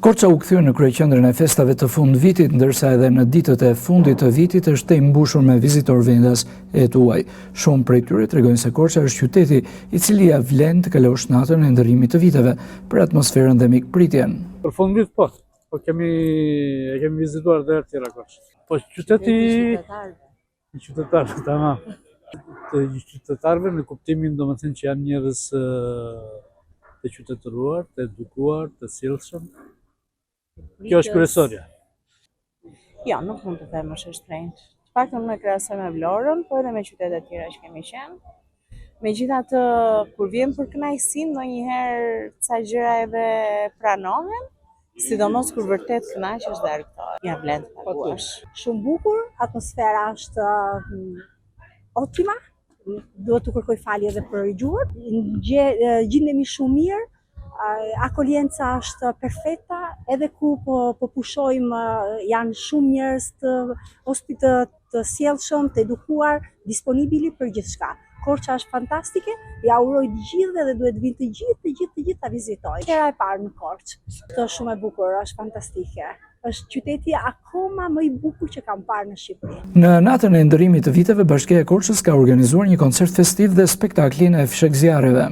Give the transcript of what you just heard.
Korça u kthye në kryeqendrën e festave të fundvitit, ndërsa edhe në ditët e fundit të vitit është tejmbushur me vizitorë vendas e të huaj. Shumë prej tyre tregojnë se Korça është qyteti i cili ia vlen të kalosh natën e ndërrimit të viteve për atmosferën dhe mikpritjen. Për fundvit po, po kemi e kemi vizituar dhe herë tjera Korçën. Po qyteti i qytetarëve, tamam. Të qytetarëve në kuptimin domethënë që janë njerëz të qytetëruar, të edukuar, të sjellshëm. Kjo është kryesorja. Jo, nuk mund të them është e shtrenjtë. Të paktën unë e krahasoj me Vlorën, po edhe me qytete të tjera që kemi qenë. Megjithatë, kur vjen për kënaqësinë, ndonjëherë ca gjëra edhe pranohen, sidomos kur vërtet kënaqesh dhe argëtohesh. Ia vlen të paguash. Shumë bukur, atmosfera është mm, ottima, duhet të kërkoj falje edhe për gjuhën. Gjindemi shumë mirë, akoljenca është perfekta, edhe ku po, po pushojmë janë shumë njerëz të hospi të, të sjellshëm, të edukuar, disponibili për gjithçka. Korça është fantastike, ja uroj të gjithëve dhe duhet vinë të gjithë, të gjithë, të gjithë ta vizitojnë. Hera e parë në Korçë. Është shumë e bukur, është fantastike. Është qyteti akoma më i bukur që kam parë në Shqipëri. Në natën e ndërrimit të viteve, Bashkia e Korçës ka organizuar një koncert festiv dhe spektaklin e fishekzjarreve.